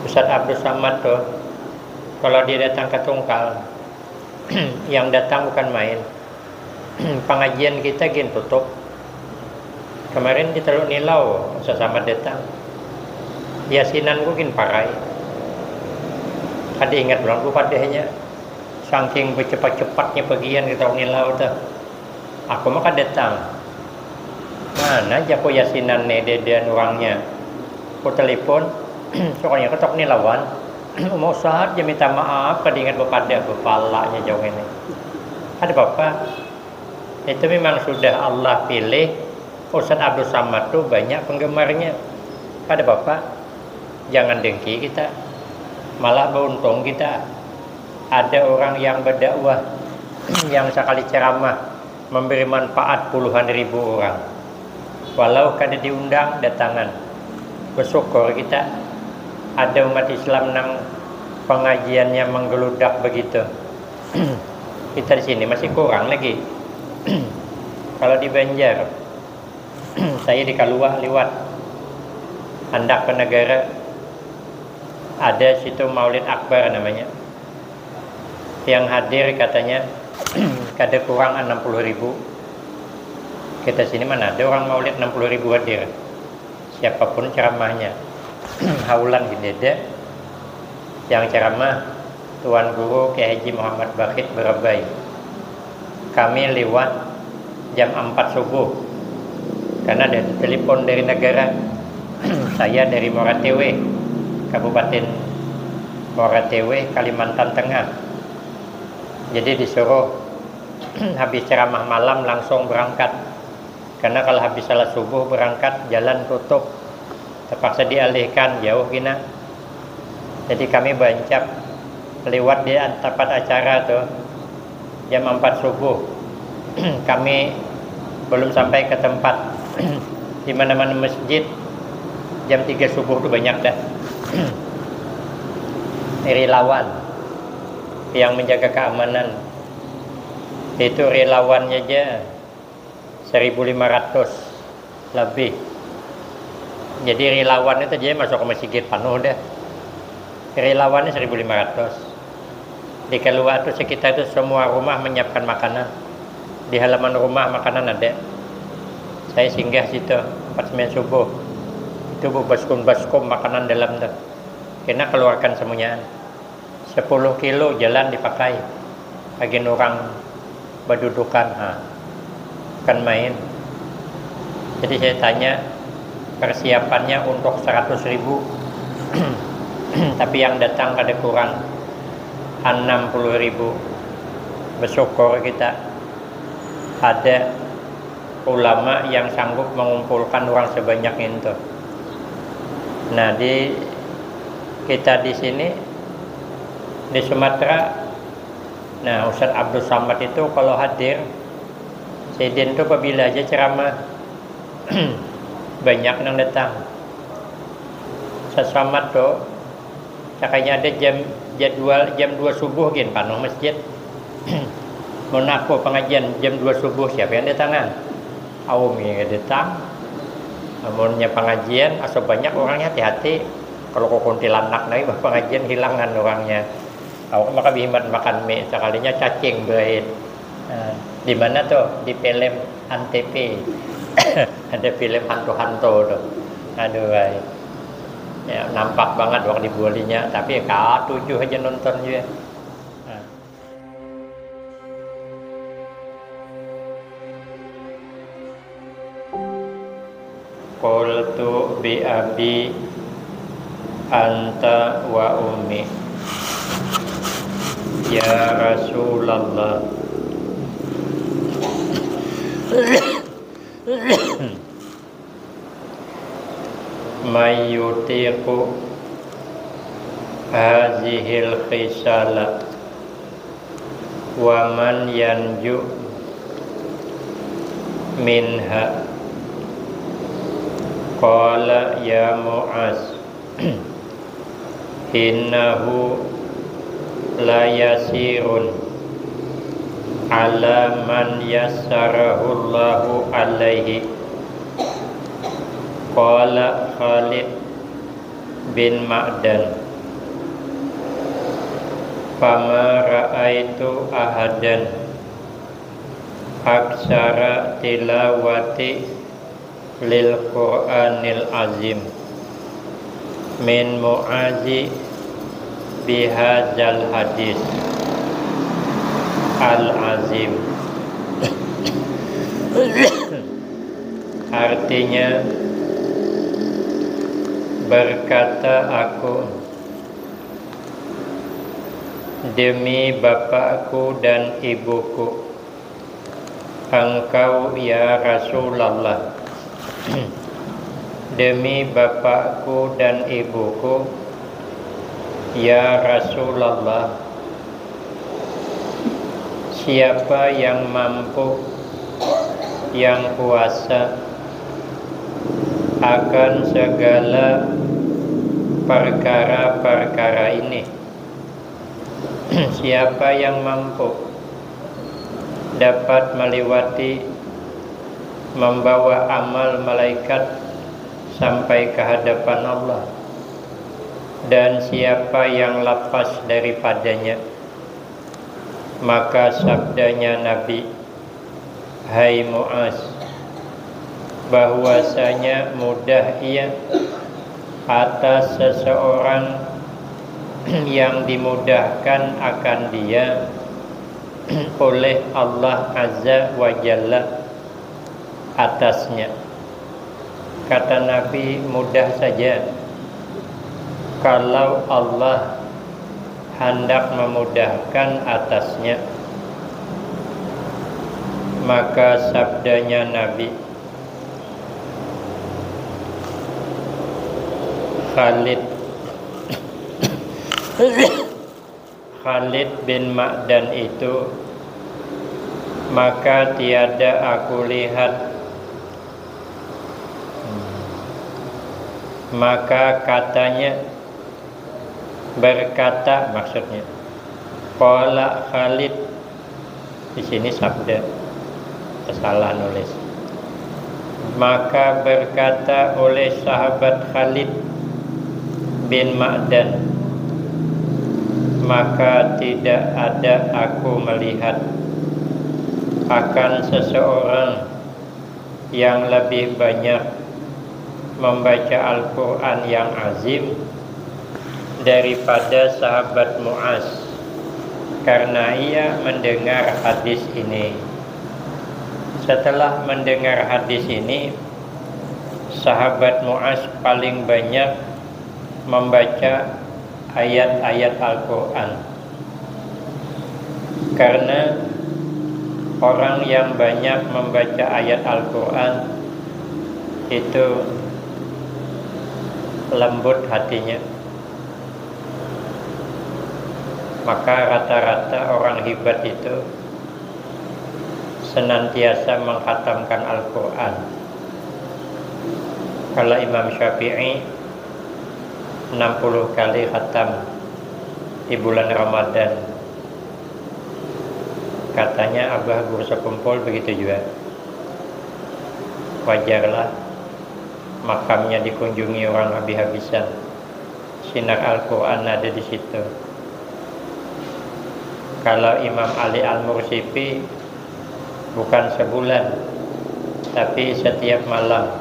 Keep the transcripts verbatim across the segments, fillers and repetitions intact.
Ustaz Abdus Samad tu, kalau dia datang ke Tungkal, yang datang bukan main. Pengajian kita gin tutup. Kemarin di Teluk Nilau, Ustaz Samad datang. Yasinan ku gin parai. Kada ingat pulang ku padahnya. Saking bercepat-cepatnya pergian di Teluk Nilau tu. Aku maka datang. Mana jaku Yasinan ne dedean urangnya. Ku telepon, sukanya ketok ni lawan. Mau saat dia minta maaf, kada ingat bepada bepalanya jauh ini. Ada apa-apa. Itu memang sudah Allah pilih. Ustaz Abdul Samad tu banyak penggemarnya. Kada apa-apa. Jangan dengki kita. Malah beruntung kita. Ada orang yang berdakwah yang sekali ceramah memberi manfaat puluhan ribu orang. Walau kada diundang, datangan. Bersyukur kita ada umat Islam nang pengajiannya menggeludak begitu. Kita di sini masih kurang lagi. Kalau di Banjar, saya di Kalua liwat, handak ke Negara, ada situ Maulid Akbar namanya. Yang hadir katanya kada kurang enam puluh ribu. Kita sini mana ada orang maulid enam puluh ribu hadir. Siapapun ceramahnya. Haulan gini ada. Yang ceramah Tuan Guru Kiai Haji Muhammad Bakit Berabai. Kami liwat jam empat subuh. Karena ada telepon dari Negara. Saya dari Moratewe, Kabupaten Moratewe, Kalimantan Tengah. Jadi disuruh habis ceramah malam langsung berangkat. Karena kalau habis salat subuh berangkat, jalan tutup. Terpaksa dialihkan, jauh kina. Jadi kami bancap liwat di tempat acara tu jam empat subuh. Kami belum sampai ke tempat. Di mana-mana masjid jam tiga subuh tu banyak dah. Relawan yang menjaga keamanan. Itu relawannya aja seribu lima ratus lebih. Jadi relawan itu aja masuk ke masjid panuh dah. Relawannya seribu lima ratus. Di Kalua tu sekitar tu semua rumah menyiapkan makanan. Di halaman rumah makanan ada. Saya singgah situ empat sembilan subuh. Itu bebaskum-baskum makanan dalam tu. Kena keluarkan semuanya. Sepuluh kilo jalan dipakai. Bagi orang berdudukan, ha. Bukan main. Jadi saya tanya, persiapannya untuk seratus ribu, tapi yang datang kada kurang enam puluh ribu. Bersyukur kita ada ulama yang sanggup mengumpulkan orang sebanyak itu. Nah, di kita di sini di Sumatera, nah, Ustaz Abdul Samad itu kalau hadir, sidin tu pabila aja ceramah banyak nang datang. Ustaz Samad tu sakanya ada jam jadwal jam dua subuh gin panuh masjid. Mun aku pengajian jam dua subuh, siapa yang datangan? Aum yang datang. Amunnya pengajian asa banyak orangnya, hati-hati. Kalau kau kuntilanak lagi bah pengajian, hilangan orangnya. Awak maka bihimat makan mie, sekalinya cacing belain. Nah, di mana tuh? Di film Antv. Ada film hantu-hantu tuh. Aduh, ay. Ya, nampak banget waktu dibualinya, tapi katujuh aja nonton juga. Nah. Qultu bi abi anta wa ummi. Ya Rasulullah. Man yutiqu hazihil khisala wa man yanju minha. Qala ya Mu'az, innahu layasirun ala man yassarahu Allahu alaihi. Qala Khalid bin Ma'dan, Fama ra'aitu ahadan aksara tilawati lil Qur'anil Azim min Mu'azi bihadzal hadis al azim. Artinya, berkata aku, demi bapakku dan ibuku, engkau, ya Rasulullah, demi bapakku dan ibuku, ya Rasulullah, siapa yang mampu, yang kuasa akan segala perkara-perkara ini? Siapa yang mampu dapat meliwati, membawa amal malaikat sampai ke hadapan Allah? Dan siapa yang lapas daripadanya? Maka sabdanya Nabi, hai Mu'az, bahwasanya mudah ia atas seseorang yang dimudahkan akan dia oleh Allah Azza wa Jalla atasnya. Kata Nabi, mudah saja kalau Allah handak memudahkan atasnya. Maka sabdanya Nabi, Khalid, Khalid bin Ma'dan itu, maka tiada aku lihat. Maka katanya, berkata maksudnya. Qala Khalid, di sini sabda, salah nulis. Maka berkata oleh sahabat Khalid bin Ma'dan, maka tidak ada aku melihat akan seseorang yang lebih banyak membaca Al-Quran yang azim daripada sahabat Mu'az, karena ia mendengar hadis ini. Setelah mendengar hadis ini, sahabat Mu'az paling banyak membaca ayat-ayat Al-Quran. Karena orang yang banyak membaca ayat Al-Quran itu lembut hatinya. Maka rata-rata orang hibat itu senantiasa mengkhatamkan Al-Quran. Kalau Imam Syafi'i enam puluh kali khatam di bulan Ramadan. Katanya abah guru sekumpul begitu juga. Wajarlah makamnya dikunjungi orang habis-habisan. Sinar Al-Quran ada di situ. Kalau Imam Ali Al-Mursipi bukan sebulan, tapi setiap malam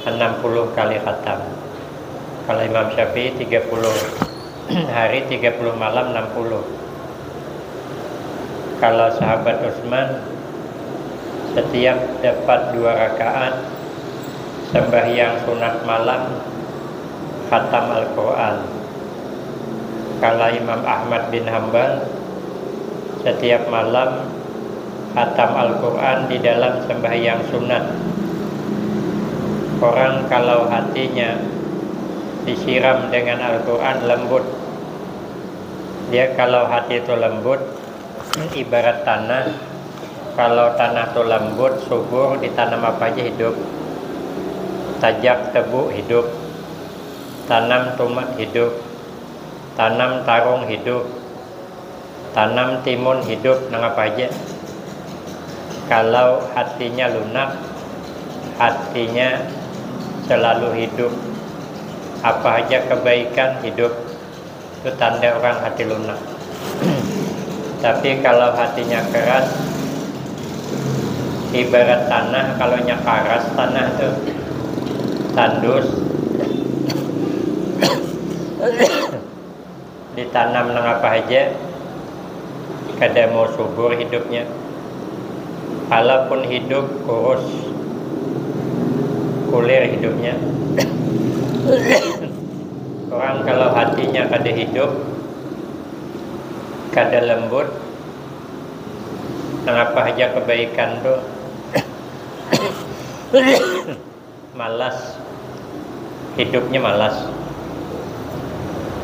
enam puluh kali khatam. Kalau Imam Syafi'i tiga puluh hari, tiga puluh malam, enam puluh. Kalau sahabat Utsman, setiap dapat dua rakaat sembahyang sunat malam, khatam Al-Quran. Kalau Imam Ahmad bin Hambal, setiap malam khatam Al-Quran di dalam sembahyang sunat. Orang kalau hatinya disiram dengan Al-Quran, lembut. Dia kalau hati itu lembut, ibarat tanah. Kalau tanah tu lembut, subur, ditanam apa aja hidup. Tajak tebu hidup, tanam tumat hidup, tanam tarung hidup, tanam timun hidup, nang apa aja. Kalau hatinya lunak, hatinya selalu hidup. Apa aja kebaikan hidup. Itu tanda orang hati lunak. Tapi kalau hatinya keras, ibarat tanah, kalau nya karas tanah tu, tandus, ditanam nang apa haja, kada mau subur hidupnya. Kalaupun hidup kurus, kulir hidupnya. Orang kalau hatinya kada hidup, kada lembut, nang apa haja kebaikan tu malas, hidupnya malas.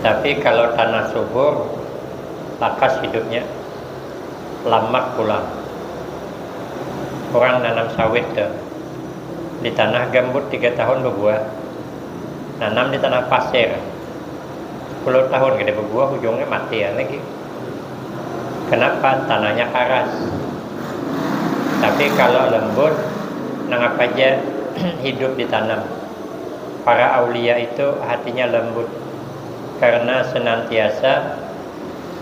Tapi kalau tanah subur, lakas hidupnya, lamak pulang. Orang nanam sawit tu di tanah gambut tiga tahun berbuah, nanam di tanah pasir, sepuluh tahun kada berbuah, ujungnya mati lagi. Kenapa? Tanahnya karas. Tapi kalau lembut, nang apa aja hidup ditanam. Para aulia itu hatinya lembut karena senantiasa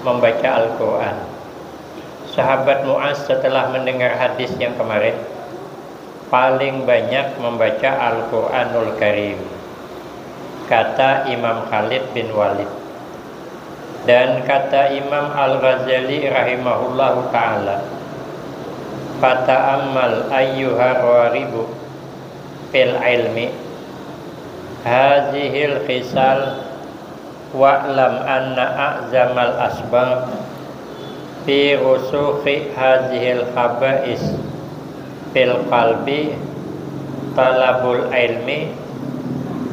membaca Al-Quran. Sahabat Mu'az setelah mendengar hadis yang kemarin, paling banyak membaca Al-Quranul Karim, kata Imam Khalid bin Walid. Dan kata Imam Al-Ghazali rahimahullahu ta'ala, "Fata'ammal ayyuhar raribu fil ilmi hazihil khisal, wa'lam anna a'zamal asbab fi rusukhi hazihil khaba'is fil qalbi talabul ilmi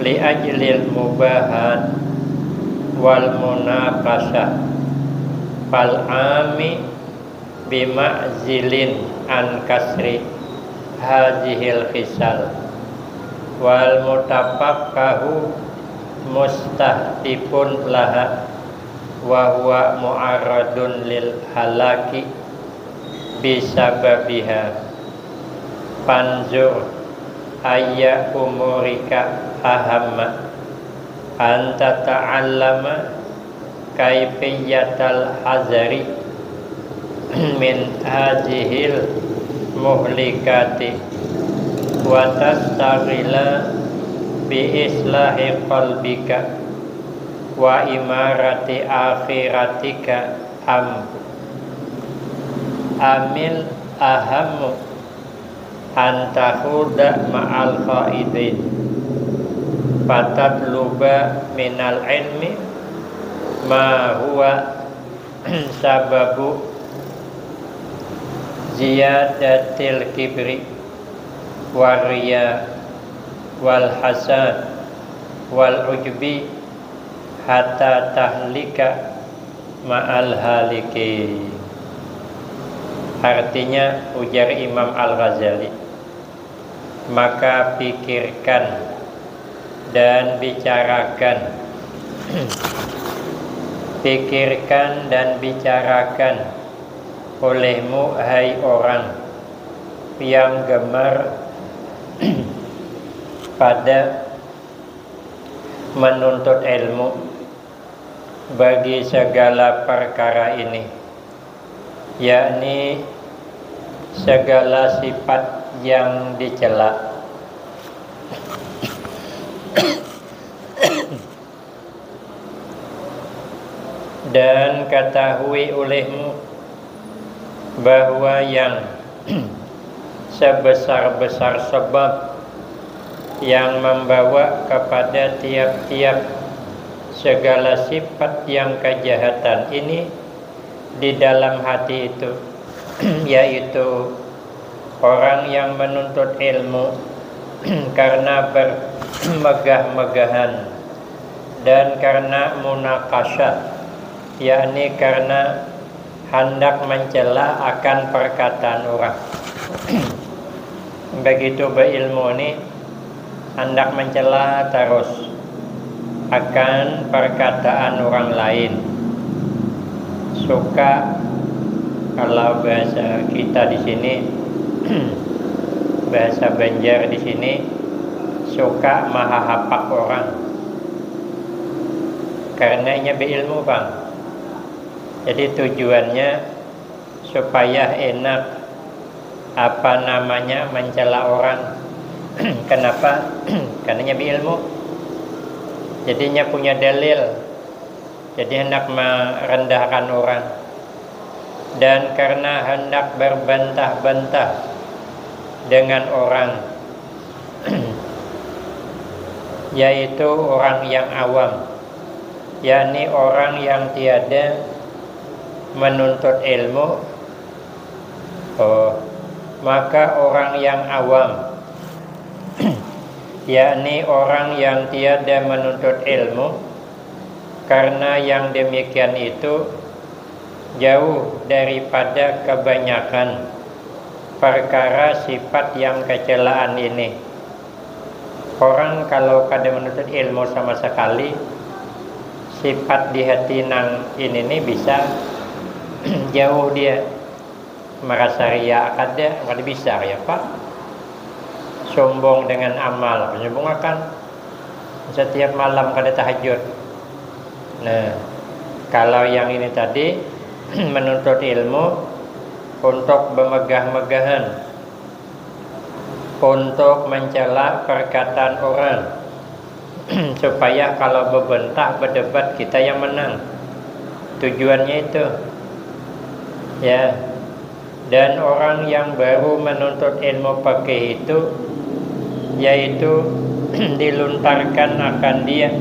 li ajlil mubahat wal munaqasyah, fal ami bima'zilin an kasri hazihil khisal, wal mutafakkahu mustahdifun laha, wa huwa mu'arradun lil halaki bisababiha. Fanzur ayya umurika ahamma an tata'allama kaifiyatal hazari min hazihil muhlikati, wa tastaghila bi islahi qalbika wa imarati akhiratika am amil ahammu an takhuda ma'al khaidin, fatatluba minal ilmi ma huwa sababu ziyadatil kibri, wariya, wal hasad, wal ujbi, hatta tahlika ma'al halikin." Artinya, ujar Imam Al-Ghazali, maka pikirkan dan bicarakan, pikirkan dan bicarakan olehmu, hai orang yang gemar pada menuntut ilmu, bagi segala perkara ini, yakni segala sifat yang dicela. Dan ketahui olehmu bahwa yang sebesar-besar sebab yang membawa kepada tiap-tiap segala sifat yang kejahatan ini di dalam hati itu, yaitu orang yang menuntut ilmu karena bermegah-megahan dan karena munakasyah, yakni karena handak mencela akan perkataan orang. Begitu beilmu ni, handak mencela tarus akan perkataan orang lain. Suka, kalau bahasa kita di sini, bahasa Banjar di sini, suka mahahapak orang. Karena inya beilmu, Bang. Jadi tujuannya supaya enak apa namanya mencela orang. Kenapa? Karena nya beilmu. Jadi nya punya dalil. Jadi hendak merendahkan orang. Dan karena hendak berbantah-bantah dengan orang, yaitu orang yang awam, yakni orang yang tiada menuntut ilmu. Oh, maka orang yang awam, yakni orang yang tiada menuntut ilmu, karena yang demikian itu jauh daripada kebanyakan perkara sifat yang kecelaan ini. Orang kalau kada menuntut ilmu sama sekali, sifat di hati nang ini nih bisa jauh dia. Merasa ria kada, kada bisa ya Pak. Sombong dengan amal, penyombong akan setiap malam kada tahajud. Nah, kalau yang ini tadi menuntut ilmu untuk bemegah-megahan, untuk mencela perkataan orang, supaya kalau bebentah, berdebat, kita yang menang. Tujuannya itu. Ya. Dan orang yang baru menuntut ilmu fikih itu, yaitu diluntarkan akan dia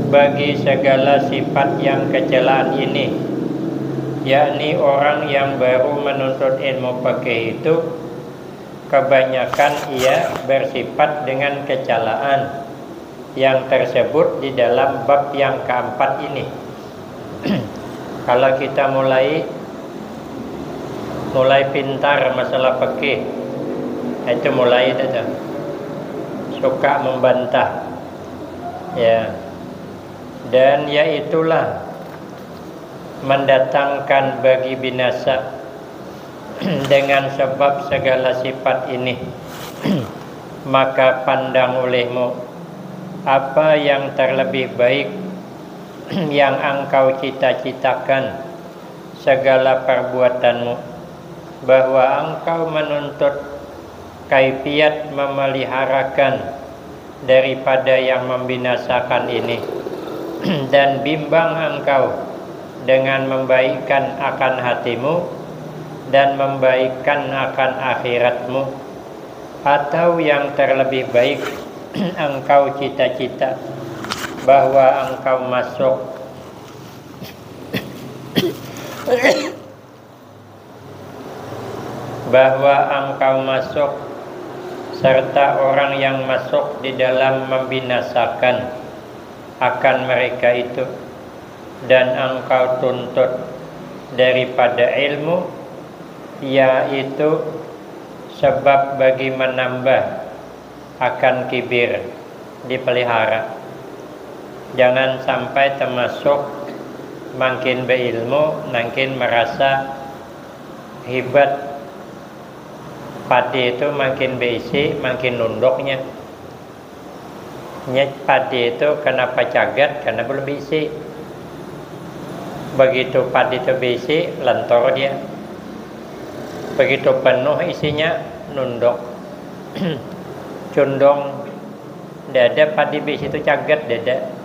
bagi segala sifat yang kecelaan ini, yakni orang yang baru menuntut ilmu fikih itu kebanyakan ia bersifat dengan kecelaan yang tersebut di dalam bab yang keempat ini. Kalau kita mulai mulai pintar masalah fikih, itu mulai itu tuh. Suka membantah. Ya. Dan yaitulah mendatangkan bagi binasa dengan sebab segala sifat ini. Maka pandang olehmu apa yang terlebih baik yang engkau cita-citakan segala perbuatanmu, bahwa engkau menuntut kaifiat memeliharakan daripada yang membinasakan ini, dan bimbang engkau dengan membaikkan akan hatimu dan membaikkan akan akhiratmu, atau yang terlebih baik engkau cita-cita bahwa engkau masuk bahwa engkau masuk serta orang yang masuk di dalam membinasakan akan mereka itu, dan engkau tuntut daripada ilmu, yaitu sebab bagi menambah akan kibir, dipelihara. Jangan sampai termasuk makin beilmu, makin merasa hebat. Padi itu makin beisi, makin nunduknya. Nya padi itu kenapa cagat? Karena belum beisi. Begitu padi itu beisi, lentor dia. Begitu penuh isinya, nunduk. Cundung, dada padi beisi itu cagat, dada.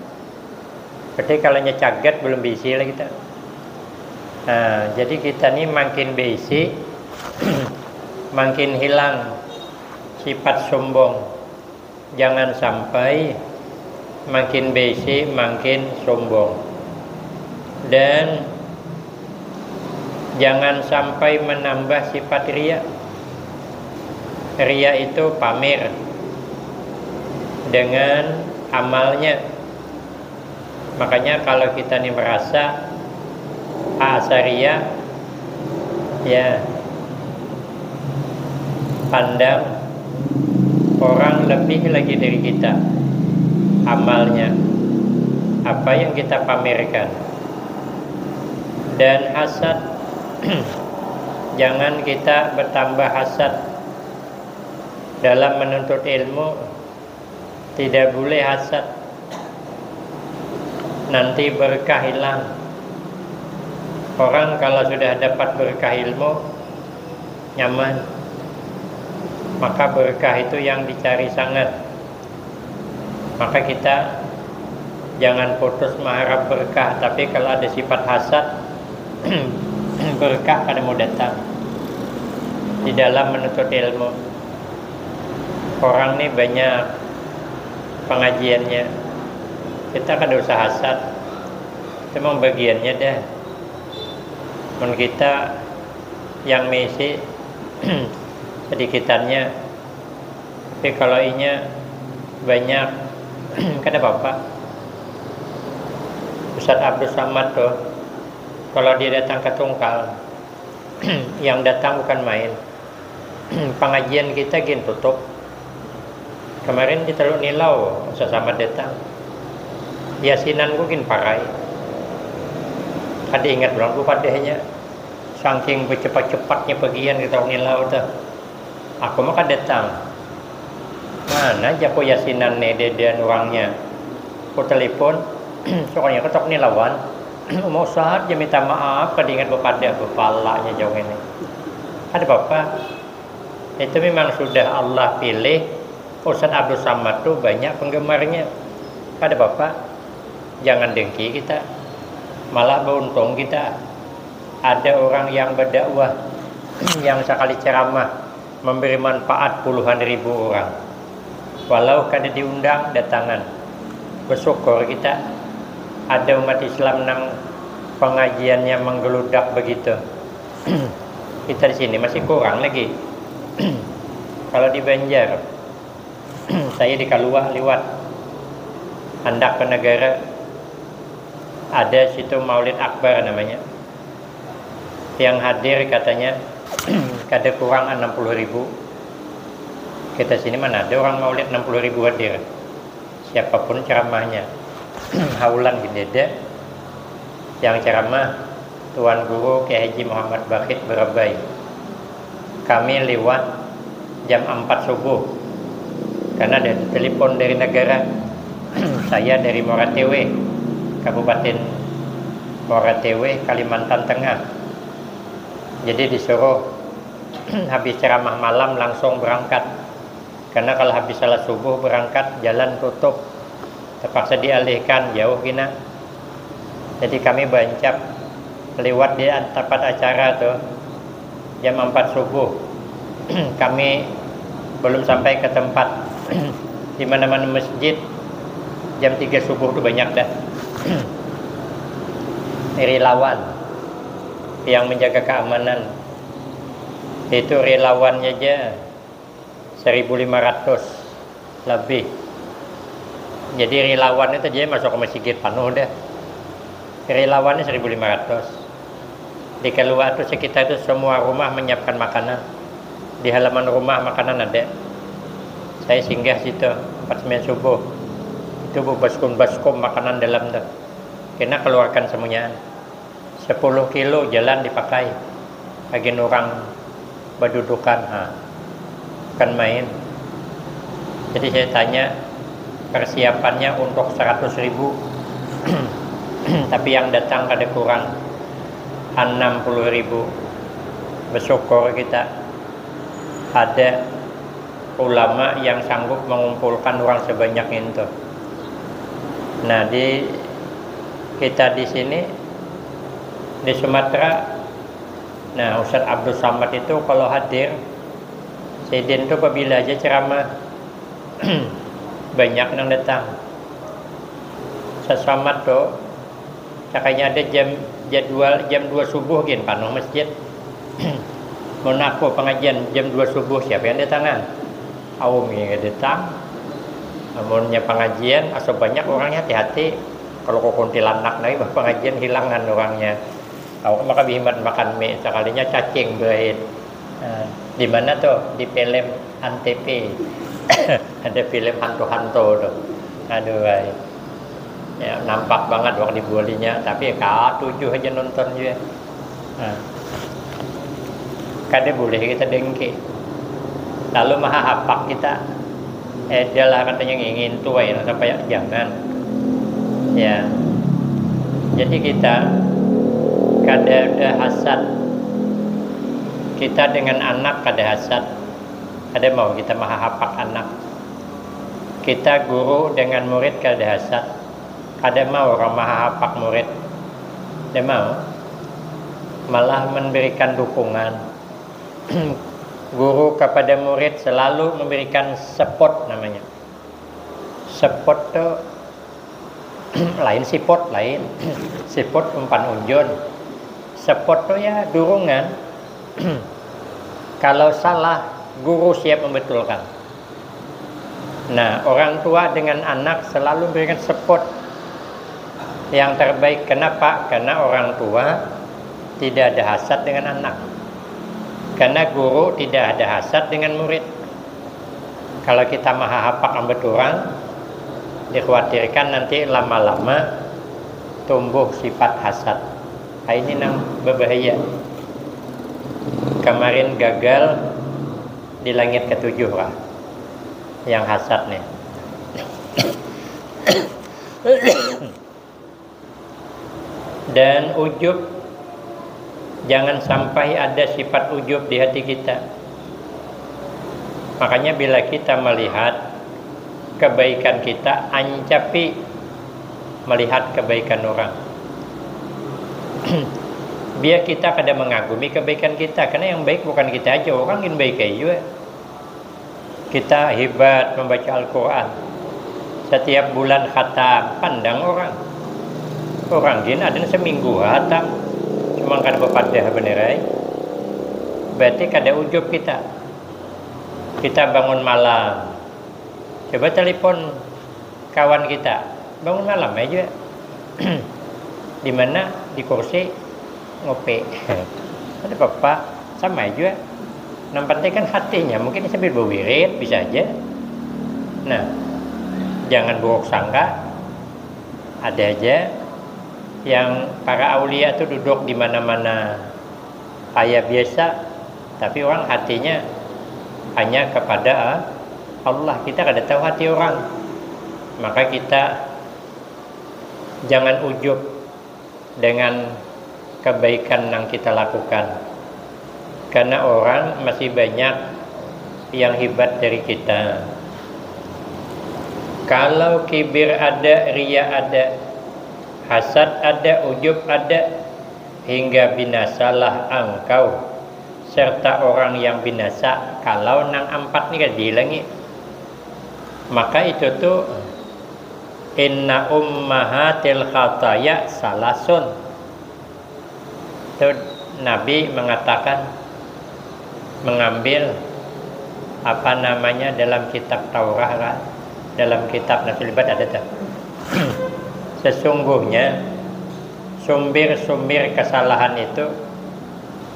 Berarti kalau nya cagat, belum beisi lagi kita. Nah, jadi kita ni makin beisi, makin hilang sifat sombong. Jangan sampai makin beisi, makin sombong. Dan jangan sampai menambah sifat ria. Ria itu pamer dengan amalnya. Makanya kalau kita ni merasa asa ria, ya, pandang orang lebih lagi dari kita amalnya, apa yang kita pamerkan. Dan hasad, jangan kita bertambah hasad dalam menuntut ilmu. Tidak boleh hasad, nanti berkah hilang. Orang kalau sudah dapat berkah ilmu, nyaman. Maka berkah itu yang dicari sangat. Maka kita jangan putus mengharap berkah, tapi kalau ada sifat hasad, berkah kada mau datang di dalam menuntut ilmu. Orang ni banyak pengajiannya, kita kada usah hasad, cuma bagiannya dah. Mun kita yang misi sedikitannya, tapi kalau inya banyak, kada apa-apa. Ustadz Abdul Samad tuh, kalau dia datang ke Tungkal, yang datang bukan main. Pengajian kita gin tutup. Kemarin di Teluk Nilau, Ustadz Samad datang. Yasinan ku gin parai. Kada ingat pulang ku padahnya. Saking bercepat-cepatnya pergian ke Teluk Nilau tuh. Aku mah kada datang. Mana jaku yasinan ne dedean urangnya. Ku telepon, sukanya ketok ni lawan. Mau saat ja minta maaf, kada ingat bepadah bepalanya jauh ini. Ada apa-apa. Itu memang sudah Allah pilih. Ustaz Abdul Samad tuh banyak penggemarnya. Ada apa-apa. Jangan dengki kita. Malah beruntung kita. Ada orang yang berdakwah, yang sekali ceramah memberi manfaat puluhan ribu orang. Walau kada diundang, datangan. Bersyukur kita ada umat Islam nang pengajiannya menggeludak begitu. Kita di sini masih kurang lagi. Kalau di Banjar, saya di Kaluah liwat, handak ke Negara, ada situ Maulid Akbar namanya. Yang hadir katanya kada kurang enam puluh ribu. Kita sini mana ada orang maulid enam puluh ribu hadir. Siapapun ceramahnya. Haulan gini ada. Yang ceramah Tuan Guru Kiai Haji Muhammad Bakit Berabai. Kami liwat jam empat subuh karena ada telepon dari Negara. Saya dari Moratewe, Kabupaten Moratewe, Kalimantan Tengah. Jadi disuruh habis ceramah malam langsung berangkat. Karena kalau habis salat subuh berangkat, jalan tutup. Terpaksa dialihkan, jauh gina. Jadi kami bancap liwat di tempat acara tuh jam empat subuh. Kami belum sampai ke tempat. Di mana-mana masjid jam tiga subuh tuh banyak dah. Relawan yang menjaga keamanan. Itu relawannya aja seribu lima ratus lebih. Jadi relawan itu aja masuk ke masjid panuh dah. Relawannya seribu lima ratus. Di keluar tuh sekitar itu semua rumah menyiapkan makanan. Di halaman rumah makanan ada. Saya singgah situ empat sembilan subuh. Itu baskom-baskom makanan dalam tuh. Kena keluarkan semuanya. Sepuluh kilo jalan dipakai. Bagi orang berdudukan, ha. Bukan main. Jadi saya tanya, persiapannya untuk seratus ribu. Tapi yang datang kada kurang enam puluh ribu. Bersyukur kita ada ulama yang sanggup mengumpulkan orang sebanyak itu. Nah, di kita di sini di Sumatera, nah, Ustaz Abdul Samad itu kalau hadir, sidin tuh pabila aja ceramah banyak nang datang. Ustaz Samad tuh, cakanya ada jam jadwal jam dua subuh gin panuh masjid. Mun aku pengajian jam dua subuh, siapa yang datangan? Awam yang datang. Amunnya pengajian, asa banyak orangnya, hati-hati. Kalau kau kuntilanak lagi, bah pengajian hilangan orangnya. Awak maka bihimat makan mie, sekalinya cacing baik. Nah, di mana tuh? Di film Antv. Ada film hantu-hantu tuh. Aduh, baik. Ya, nampak banget waktu dibulinya, tapi katujuh aja nonton juga. Nah, kada boleh kita dengki. Lalu maha hapak kita, eh, adalah katanya ngingin tuai, nah, sampai jangan. Ya. Jadi kita Kada ada hasad. Kita dengan anak kada hasad. Kada mau kita mahahapak anak. Kita guru dengan murid kada hasad. Kada mau orang mahahapak murid. Kada mau. Malah memberikan dukungan. Guru kepada murid selalu memberikan support namanya. Support tu lain sipot, lain. Sipot umpan unjun. Support tu ya dukungan. Kalau salah, guru siap membetulkan. Nah, orang tua dengan anak selalu memberikan support yang terbaik. Kenapa? Karena orang tua tidak ada hasad dengan anak. Karena guru tidak ada hasad dengan murid. Kalau kita mahahapak ambet orang, dikhawatirkan nanti lama-lama tumbuh sifat hasad. Ah, ini nang berbahaya. Kemarin gagal di langit ketujuh lah, yang hasad nih. Dan ujub, jangan sampai ada sifat ujub di hati kita. Makanya bila kita melihat kebaikan kita, ancapi melihat kebaikan orang. Biar kita kada mengagumi kebaikan kita, karena yang baik bukan kita aja, orang yang baik aja juga. Kita hebat membaca Al-Quran. Setiap bulan khatam, pandang orang. Orang gin ada seminggu khatam. Cuma kada bepadah benerai. Berarti kada ujub kita. Kita bangun malam. Coba telepon kawan kita, bangun malam aja. Di mana? Di kursi, ngopi. Ada apa-apa, sama aja. Yang penting kan hatinya, mungkin sambil berwirid, bisa aja. Nah, jangan buruk sangka. Ada aja yang para aulia tuh duduk di mana-mana. Kaya biasa, tapi orang hatinya hanya kepada Allah. Kita kada tahu hati orang. Maka kita jangan ujub dengan kebaikan yang kita lakukan. Karena orang masih banyak yang hebat dari kita. Kalau kibir ada, ria ada, hasad ada, ujub ada, hingga binasalah engkau serta orang yang binasa kalau nang ampat ni kada dihilangi. Maka itu tu, inna ummahatil khataya salasun. Tu Nabi mengatakan, mengambil apa namanya dalam kitab Taurah, dalam kitab Nafsul Ibad ada tu. Sesungguhnya sumbir-sumbir kesalahan itu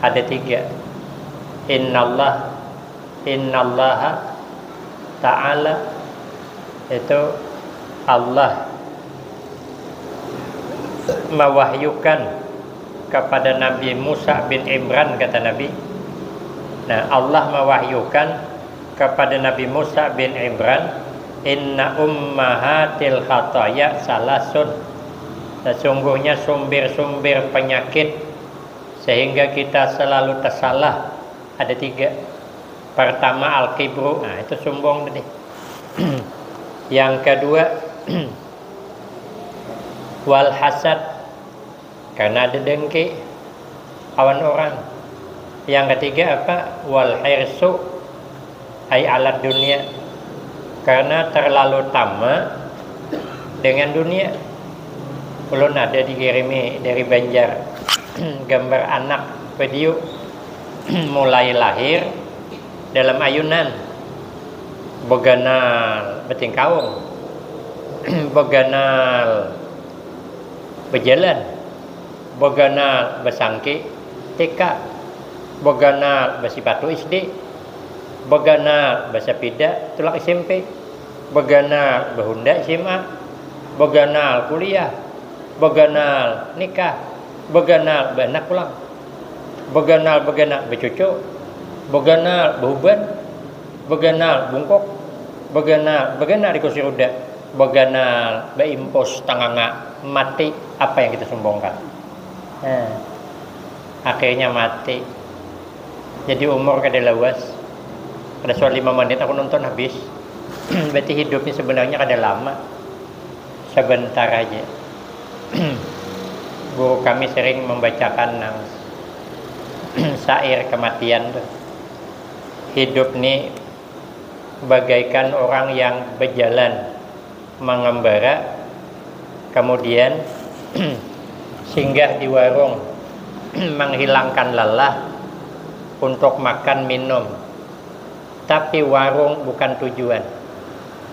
ada tiga. Innallah, innallaha ta'ala, itu Allah mewahyukan kepada Nabi Musa bin Imran, kata Nabi. Nah, Allah mewahyukan kepada Nabi Musa bin Imran, inna ummahatil khataya salasun. Sesungguhnya sumbir-sumbir penyakit sehingga kita selalu tersalah ada tiga. Pertama, al-kibru, nah, itu sombong tadi. Yang kedua, wal hasad, karena ada dengki awan orang. Yang ketiga apa? Wal hirsu, ai alat dunia, karena terlalu tamak dengan dunia. Ulun ada dikirimi dari Banjar gambar anak, video mulai lahir dalam ayunan, beganal betingkaung, beganal berjalan, beganal besangki T K, beganal besipatu S D, beganal besepeda tulak S M P, beganal behunda S M A, beganal kuliah, beganal nikah, beganal beanak pulang, beganal beganak becucu, beganal behuban, beganal bungkuk, beganal beganak di kursi roda, beganal beimpus tanganga, mati, apa yang kita sombongkan? Nah, Akhirnya mati. Jadi umur kada lawas. Kada suah lima menit aku nonton habis. Berarti hidup ni sebenarnya kada lama. Sebentar aja. Guru kami sering membacakan nang syair kematian tu. Hidup ni bagaikan orang yang berjalan mengembara, kemudian singgah di warung menghilangkan lelah untuk makan minum. Tapi warung bukan tujuan.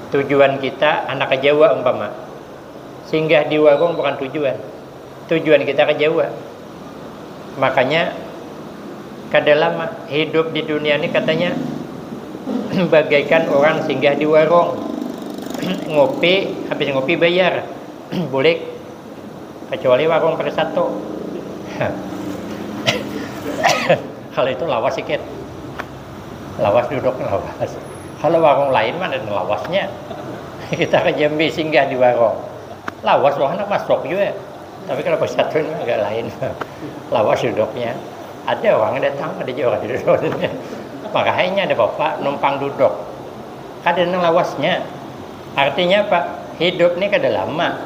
Tujuan kita anak ke Jawa umpama. Singgah di warung bukan tujuan. Tujuan kita ke Jawa. Makanya kada lama hidup di dunia ni katanya bagaikan orang singgah di warung. Ngopi, habis ngopi bayar. Bulik. Kecuali warung Persatu. Kalau itu lawas sikit. Lawas duduk lawas. Kalau warung lain mana ada lawasnya. Kita ke Jambi singgah di warung. Lawas wah anak masuk juga. Tapi kalau Persatu ini agak lain. Lawas duduknya. Ada orang datang, ada juga orang duduk. Makanya ada bapak numpang duduk. Kada nang lawasnya. Artinya apa? Hidup ni kada lama.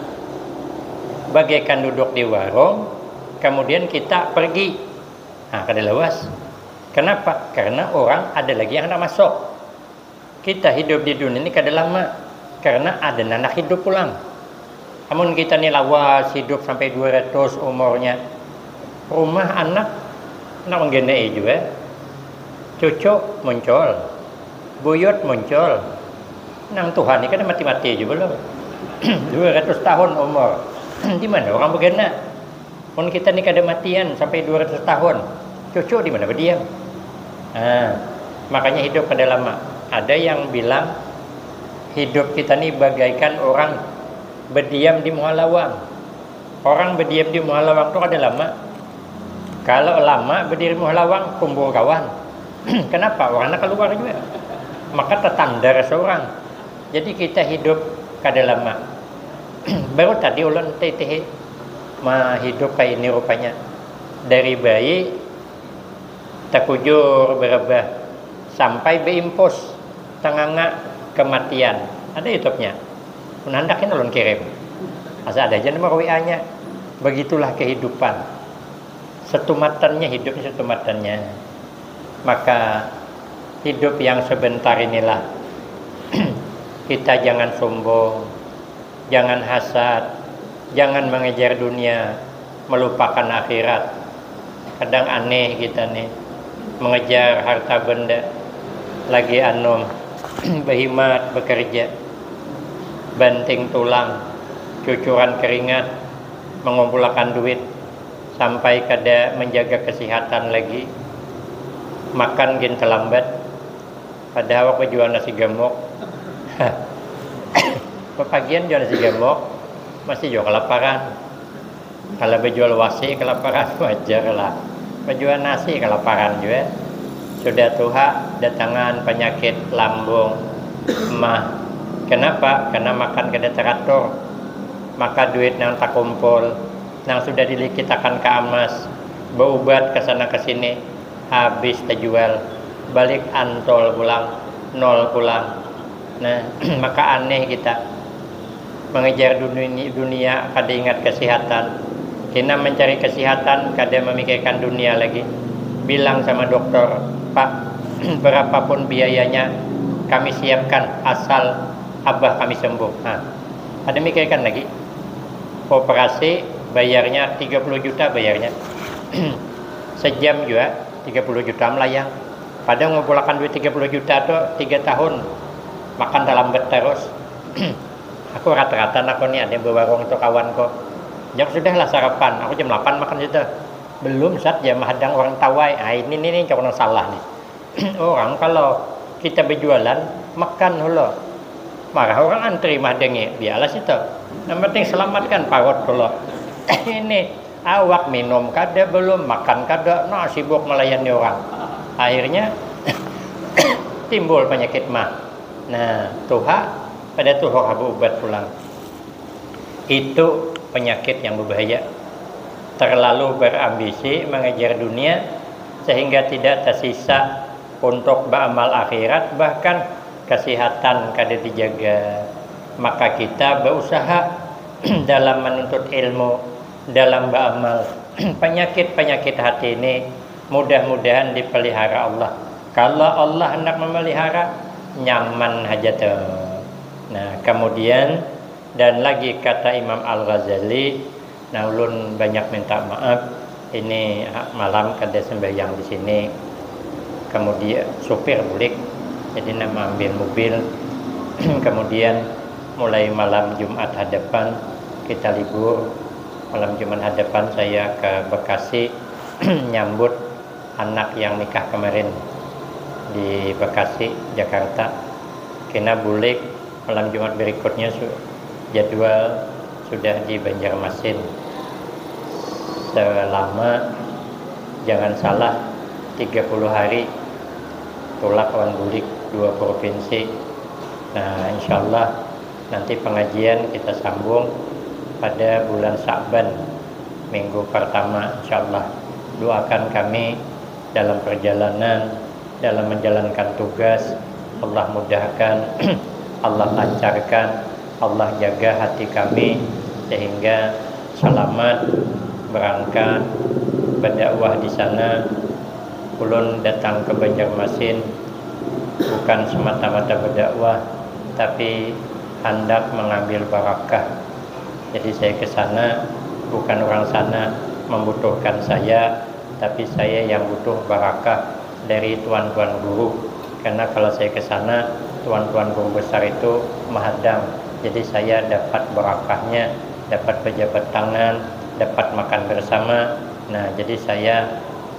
Bagaikan duduk di warung, kemudian kita pergi. Nah, kada lawas. Kenapa? Karena orang ada lagi yang hendak masuk. Kita hidup di dunia ni kada lama, karena ada nang handak hidup pulang. Amun kita ni lawas hidup sampai dua ratus umurnya, rumah anak, anak menggenai juga, cucu muncul, buyut muncul, nang tuha ni kada mati-mati juga belum. Dua ratus tahun umur, di mana orang begana? Mun kita ni kada matian sampai dua ratus tahun, cucu di mana berdiam? Nah, makanya hidup kada lama. Ada yang bilang hidup kita ni bagaikan orang berdiam di muha lawang. Orang berdiam di muha lawang tu kada lama. Kalau lama berdiri muha lawang, kumpul kawan. Kenapa? Orang nak keluar juga. Maka tertandar seorang. Jadi kita hidup kada lama. Baru tadi ulun titihi mahidup kayak ini rupanya. Dari bayi takujur berabah sampai beimpus tenganga kematian. Ada YouTube-nya. Mun handak ini ulun kirim. Asa ada aja nomor W A-nya. Begitulah kehidupan. Setumatannya hidup setumatannya. Maka hidup yang sebentar inilah kita jangan sombong, jangan hasad, jangan mengejar dunia, melupakan akhirat. Kadang aneh kita nih, mengejar harta benda, lagi anu, berhimat bekerja, banting tulang, cucuran keringat, mengumpulkan duit, sampai kada menjaga kesehatan lagi, makan gin terlambat, padahal awak berjual nasi gemuk. Papagian jual nasi gemuk, masih juga kelaparan. Kalau berjual wasi kelaparan, wajar lah. Berjual nasi kelaparan juga. Sudah tuha, datangan penyakit lambung, mah. Kenapa? Karena makan kada teratur. Maka duit nang takumpul, nang sudah dilikitakan ke amas, beubat ke sana ke sini, habis terjual, balik antol pulang, nol pulang. Nah, maka aneh kita. Mengejar dunia, dunia kada ingat kesehatan. Kena mencari kesehatan, kada memikirkan dunia lagi. Bilang sama dokter, "Pak, berapapun biayanya kami siapkan, asal abah kami sembuh." Nah, ada mikirkan lagi. Operasi bayarnya tiga puluh juta bayarnya. Sejam juga tiga puluh juta melayang. Pada ngumpulakan duit tiga puluh juta tu tiga tahun, makan terlambat terus. Aku rata-rata aku ni ada yang berwarung tu kawan ko. Jam sudah lah sarapan, aku jam lapan makan situ. Belum saat jam hadang orang tawai. Ah, ini ni ni cok nang salah ni. Orang kalau kita berjualan, makan hulu. Marah orang antri mah dengi, biarlah situ. Yang penting selamatkan parut dulu. Ini awak minum kada belum, makan kada, nah sibuk melayani orang. Akhirnya timbul penyakit mah. Nah, tuha pada tuha habu ubat pulang. Itu penyakit yang berbahaya. terlalu berambisi mengejar dunia sehingga tidak tersisa untuk beramal akhirat, bahkan kesehatan kada dijaga. Maka kita berusaha dalam menuntut ilmu, dalam beramal. Penyakit-penyakit hati ini mudah-mudahan dipelihara Allah. Kalau Allah hendak memelihara, nyaman haja tuh. Nah, kemudian dan lagi kata Imam Al-Ghazali, nah, ulun banyak minta maaf, ini malam kada sembahyang di sini. Kemudian supir bulik, jadi nak ambil mobil. Kemudian mulai malam Jumat hadapan kita libur. Malam Jumat hadapan saya ke Bekasi nyambut anak yang nikah kemarin di Bekasi, Jakarta. Kena bulik malam Jumat berikutnya su- jadwal sudah di Banjarmasin selama, jangan salah, tiga puluh hari, tulak wan bulik dua provinsi. Nah, insyaallah nanti pengajian kita sambung pada bulan Sa'ban, minggu pertama, insyaallah. Doakan kami dalam perjalanan, dalam menjalankan tugas. Allah mudahkan, Allah lancarkan, Allah jaga hati kami sehingga selamat berangkat berdakwah di sana. Ulun datang ke Banjarmasin bukan semata-mata berdakwah, tapi hendak mengambil barakah. Jadi saya ke sana, bukan orang sana membutuhkan saya, tapi saya yang butuh barakah dari tuan-tuan guru. Karena kalau saya ke sana, tuan-tuan guru besar itu menghadang. Jadi saya dapat barakahnya, dapat pejabat tangan, dapat makan bersama. Nah, jadi saya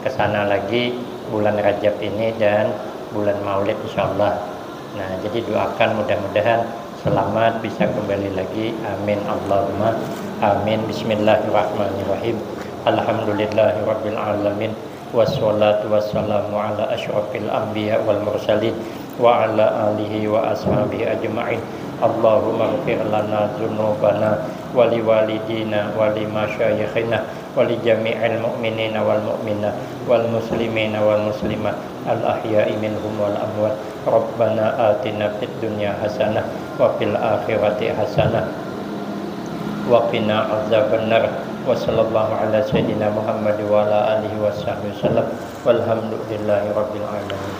ke sana lagi bulan Rajab ini dan bulan Maulid, insyaallah. Nah, jadi doakan mudah-mudahan selamat bisa kembali lagi. Amin, Allahumma amin. Bismillahirrahmanirrahim. Alhamdulillahirabbil alamin. Wassalatu wassalamu ala asyrafil anbiya wal mursalin wa ala alihi wa ashabihi ajma'in. Allahumma ighfir lana dzunubana wa liwalidina wa limasyayikhina wa li jami'il mu'minina wal mu'minat wal muslimina wal muslimat al ahya'i minhum wal amwat. Rabbana atina fid dunya hasanah wa fil akhirati hasanah wa qina azabannar. Wa sallallahu ala sayyidina Muhammad wa ala alihi wa sahbihi wasallam. Walhamdulillahi rabbil alamin.